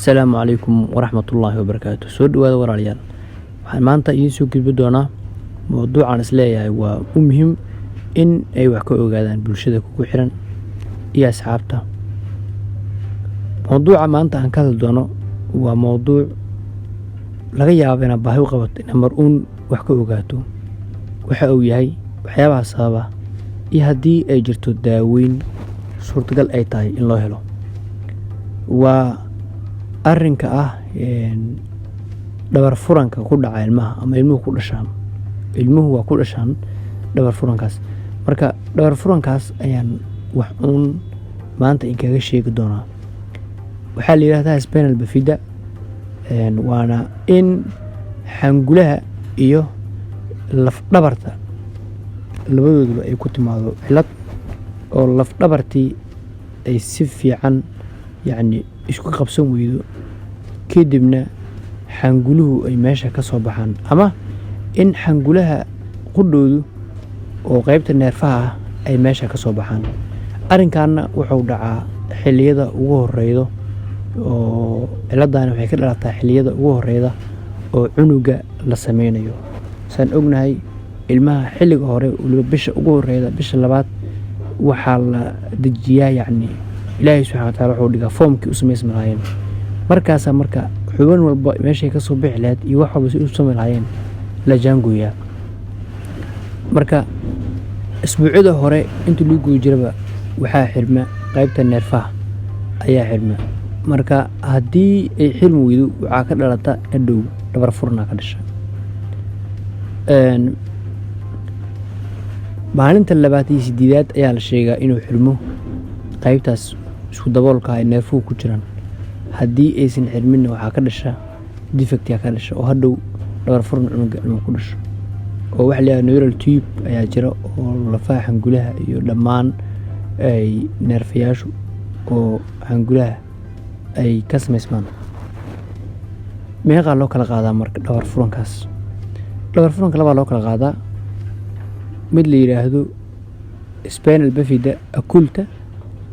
Assalaamu calaykum waraxmatullaahi wabarakaatu. Soo dhawaada, walaalayaal. Waxaan maanta idiin soo gudbi doonaa mowduucan isleeyahay waa u muhiim in ay wax ka ogaadaan bulshada kugu xiran iyo asxaabta. Mowduuca maanta aan ka hadli doono waa mowduuc laga yaabo inaad baahi u qabato inaad mar uun wax ka ogaato waxa uu yahay, waxyaabaha sababa iyo haddii ay jirto daaweyn suurtagal ay tahay in loo helo. Waa arrinka ah dhabar furanka ku dhaca ilmaha ama ilmuhu ku dhashaan. Ilmuhu waa ku dhashaan dhabar furankaas. Marka dhabar furankaas ayaan wax uun maanta inkaga sheegi doonaa. Waxaa la yidhahdaa spinal bifida, waana in xangulaha iyo laf dhabarta labadooduba ay ku timaado cilad oo laf dhabartii ay si fiican, yacni, isku qabsan weydo, kadibna xanguluhu ay meesha ka soo baxaan, ama in xangulaha qudhoodu oo qeybta neerfaha ah ay meesha ka soo baxaan. Arrinkanna wuxuu dhacaa xilliyada ugu horeydo, oo ciladani waxay ka dhalataa xilliyada ugu horeyda oo cunuga la sameynayo. Saan ognahay, ilmaha xilliga hore, weliba bisha ugu horeyda, bisha labaad, waxaa la dejiyaa, yacni, Ilaahay subxana wataala wuxuu dhigaa foomkii u samaysmi lahaayeen. Markaasaa marka xubin walba meeshay ka soo bixi lahayd iyo wax walba si u samayn lahaayeen la jaangooyaa. Marka isbuucyada hore inta lagu guda jiraba waxaa xirma qaybta neerfaha ayaa xirma. Marka haddii ay xirmi weydo, waxaa ka dhalata hadhow dhabar furnaa ka dhasha. Maalinta 28aad ayaa la sheegaa inuu xirmo qaybtaas isku daboolka ay neerfuhu ku jiraan. Haddii aysan xirminna, waxaa ka dhasha defect ka dhasha oo hadhow dhabar furan cunuga inuu ku dhasho, oo waxa la yidhahdo neural tube ayaa jira oo lafaha xangulaha iyo dhammaan ay neerfayaashu oo xangulaha ay ka samaysmaan. Meeqaa loo kala qaadaa marka dhabar furankaas? Dhabar furanka labaa loo kala qaadaa: mid la yidhaahdo spinal bifida occulta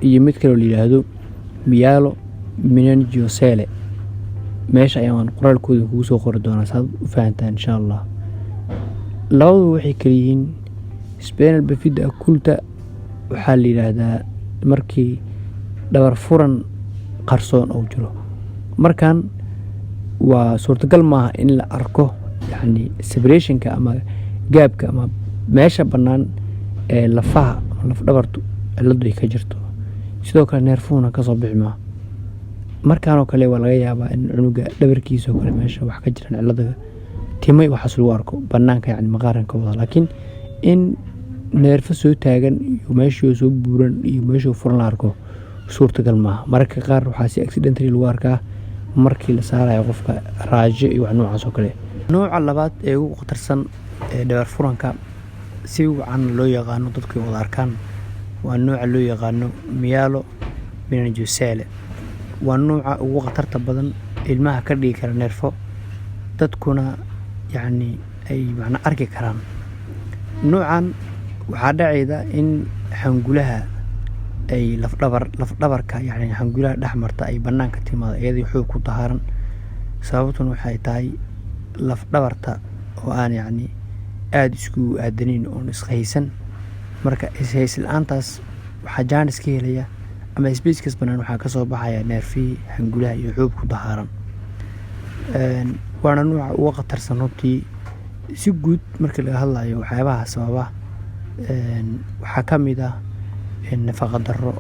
iyo mid kaloo la yidhaahdo myelomeningocele. Meesha ayaan qoraalkooda kugu soo qori doonaa saad u fahantaan, insha Allah. Labaduba waxay kala yihiin: spinal bifida occulta waxaa la yidhaahdaa markii dhabar furan qarsoon uu jiro. Markan waa suurtagal maaha in la arko, yacni, separationka ama gapka ama meesha bannaan ee lafaha ama laf dhabartu ciladu ay ka jirto. Sidoo kale neerfuhuna kasoo bixi maa. Markaanoo kale waa laga yaabaa in cunuga dhabarkiisa oo kale meesha wax ka jiraan, cilada timay waxaas lagu arko banaanka, yacni maqaaranka wada, laakiin in neerfo soo taagan iyo meeshii soo buuran iyo meeshuu furan la arko suurtagal maaha. Mararka qaar waxaa si accidentally lagu arkaa markii la saarayo qofka raajo iyo wax noocaas oo kale. Nooca labaad ee ugu khatarsan ee dhabar furanka, si wacan loo yaqaano, dadku ay wada arkaan, waa nooca loo yaqaano myelomeningocele. Waa nooca ugu khatarta badan, ilmaha ka dhigi kara neerfo, dadkuna, yacni, ay macna arki karaan. Noocan waxaa dhacayda in xangulaha ay lafdhabar lafdhabarka, yacni xangulaha dhex marta, ay banaanka timaado iyadii xoog ku dahaaran. Sababtuna waxay tahay lafdhabarta oo aan, yacni, aada isku aadanin oon ishaysan. Marka ishays la-aantaas waxaa jaanis ka helaya ama spacekaas banaan waxaa kasoo baxaya neerfihii xangulaha iyo xuub ku dahaaran. Waana nuuca uga khatarsan runtii. Si guud markii laga hadlayo waxyaabaha sababa, waxaa ka mid ah nafaqa darro,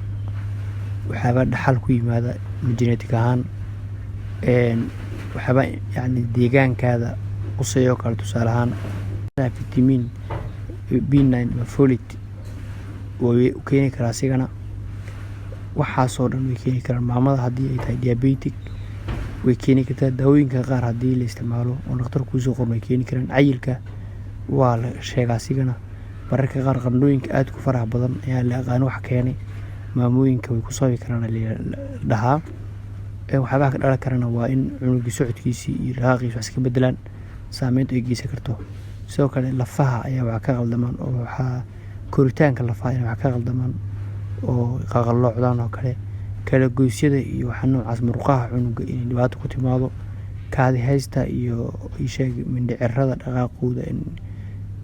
waxyaaba dhaxal ku yimaada genetic ahaan, waxyaaba, yacni, deegaankaada quseeyo kale, tusaale ahaan vitamin B9 ama folate way u keeni karaa asigana. Waxaasoo dhan way keeni karaan. Maamada haddii ay tahay diabetic way keeni kartaa. Daawooyinka qaar haddii la isticmaalo oo dhakhtar kuusoo qorin way keeni karaan. Cayilka waa la sheegaa asigana. Mararka qaar qandhooyinka aadka u faraha badan ayaa la aqaan wax keenay, maamooyinka way ku sababi karaan la dhahaa. Waxyaabaha ka dhalan karana waa in cunugii socodkiisii iyo dhaqaaqiisa wax iska bedelaan, saameynta ay geysan karto. Sidoo kale lafaha ayaa wax ka qaldamaan, oo waxaa koritaanka lafaha inay wax ka qaldamaan oo qaqaloocdaan oo kale. Kala goysyada iyo waxa noocaas, murqaha cunuga inay dhibaato ku timaado, kaadi haysta iyo isheeg mindhicirada dhaqaaqooda in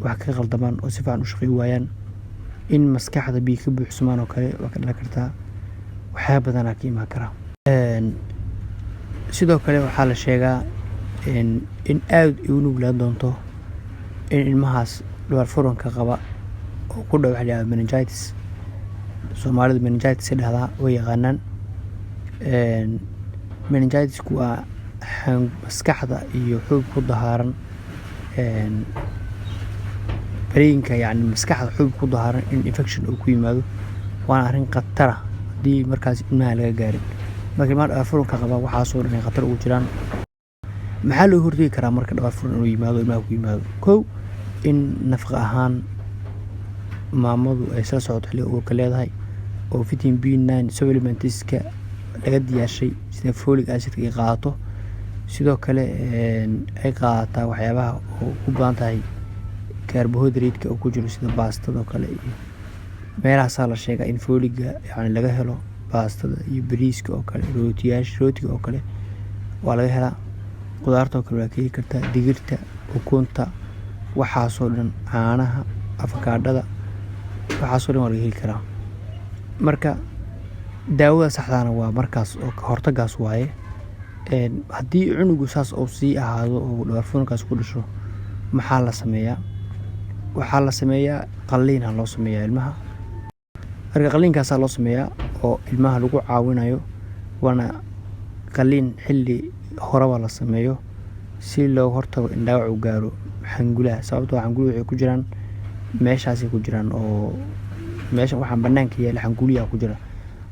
wax ka qaldamaan oo si fiican u shaqeyn waayaan, in maskaxda biyo ka buuxsamaan oo kale waa ka dhalan kartaa. Waxyaaba badanaa ka imaan karaa. Sidoo kale waxaa la sheegaa in aada ay u nuglaan doonto in ilmahaas dhabar furanka qaba oo ku dhaco waxa la yihahdo meningitis. Soomaalida meningitis ay dhahdaa, way yaqaanaan. Meningitisku waa maskaxda iyo xuub ku dahaaran brainka, yacni maskaxda xuub ku dahaaran in infection uu ku yimaado, waana arrin khatar ah haddii markaas ilmaha laga gaarin. Marka ilmaha dhabar furanka qaba waxaasoo dhan ay khatar ugu jiraan. Maxaa loo hortegi karaa marka dhabar furan inuu yimaado, ilmaha ku yimaado? Kow, in nafaqa ahaan maamadu ay isla socoto xilliga uurka leedahay oo vitamin B9 supplementska laga diyaarshay sida folic acidka ay qaadato. Sidoo kale ay qaadataa waxyaabaha oo ku badan tahay carbohydrate-ka oo ku jiro, sida baastada oo kale iyo meelahaasaa la sheegaa in folicga yani laga helo, baastada iyo bariiska oo kale, rootiyaasha, rootiga oo kale waa laga helaa. Qudaarta oo kale waa ka heli kartaa, digirta, ukunta, waxaasoo dhan, caanaha, afakaadhada, waxaasoo dhan waa laga heli karaa. Marka daawada saxdaana waa markaas oo ka hortagaas waaye. Haddii cunugu saas uu sii ahaado oo dhabar furankaas ku dhasho, maxaa la sameeyaa? Waxaa la sameeyaa qalliina loo sameeyaa ilmaha. Marka qalliinkaasaa loo sameeyaa oo ilmaha lagu caawinayo, waana qalliin xilli horeba la sameeyo si looga hortago in dhaawac uu gaaro xangulaha, sababtoo ah xanguluhu waxay ku jiraan meeshaasay ku jiraan oo meesha waxaan banaanka yaalla xanguliyaa ku jira.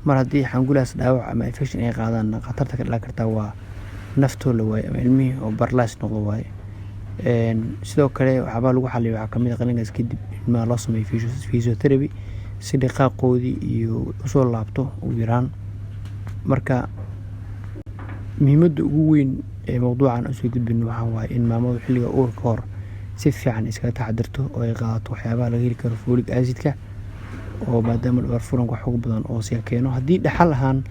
Mar haddii xangulahaas dhaawac ama infection ay qaadaan, khatarta ka dhalan kartaa waa naftoo la waayo ama ilmihii oo paralyze noqdo waaye. Sidoo kale waxyaabaa lagu xaliyo waxaa kamid ah qalliinkaas kadib ilmaha loo sameeyo physiotherapy si dhaqaaqoodii iyo usoo laabto ugu yaraan. Marka muhiimadda ugu weyn ee mowduucan usoo gudbino waxaa waaye in maamadu xilliga uurka ka hor si fiican iskaga taxadirto oo ay qaadato waxyaabaha laga heli karo folic acidka, oo maadaama dhabar furanka wax ugu badan oo siga keeno. Haddii dhaxal ahaan,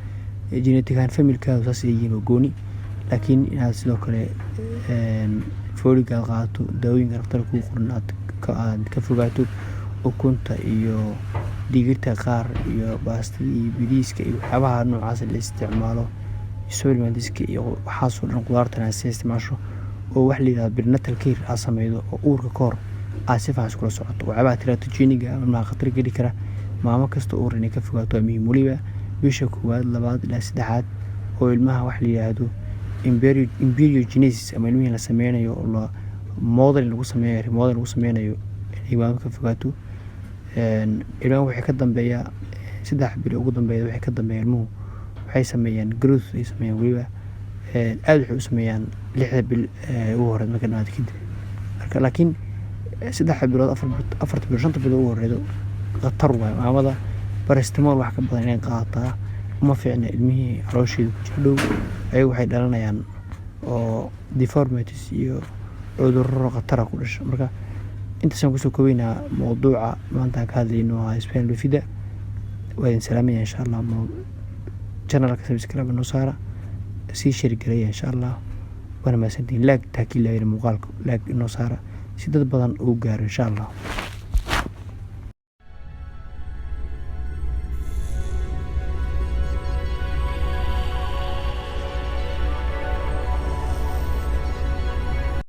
genetic ahaan familkaadu saas ay yihiin waa gooni, laakiin inaad sidoo kale folic aad qaadato, daawooyinka dhakhtarka kuu qoran aad ka fogaato, ukunta iyo digirta qaar iyo baastada iyo bariiska iyo waxyaabaha noocaas la isticmaalo, supplementska iyo waxaasoo dhan, qudaartana aad si isticmaasho oo wax la yidhahdo prenatal care aad sameydo oo uurka ka hor aad si fiican iskula socoto. Waxyaabaha teratogeniga ama ilmaha khatar geli kara maamo kasta uur inay ka fogaato waa muhiim, weliba bisha koowaad, labaad ilaa saddexaad oo ilmaha wax la yidhaahdo embryogenesis ama ilmihii la sameynayo oo la modeling lagu sameynayo, remodeling lagu sameynayo, inay maamo ka fogaato. Ilmaha waxay ka dambeeya 3 bil ugu dambeeya, waxay ka dambeeya ilmuhu waxay sameeyaan growth ay sameeyaan, weliba aada waxay u sameeyaan 6da bil ugu horreyd marka dhamaado kadib. Marka laakiin 3 bilood, 4ta bilood, 5ta bilood ugu horeydo khatar waaye. Maamada paracetamol wax ka badan inay qaadataa uma fiicna ilmihii caloosheeda ku jira dhow, ayagu waxay dhalanayaan oo deformities iyo cudurro khatara ku dhasha. Marka intaasaan kusoo koobeynaa mowduuca maanta aan ka hadlayno oo ahaa spina bifida. Waa idin salaamaya insha Allah. Channelka subscribe noo saara, sii share gareeya insha Allah, waana mahadsantihiin. Like taakii laayina muuqaalka like inoo saara si dad badan uu gaaro insha Allah.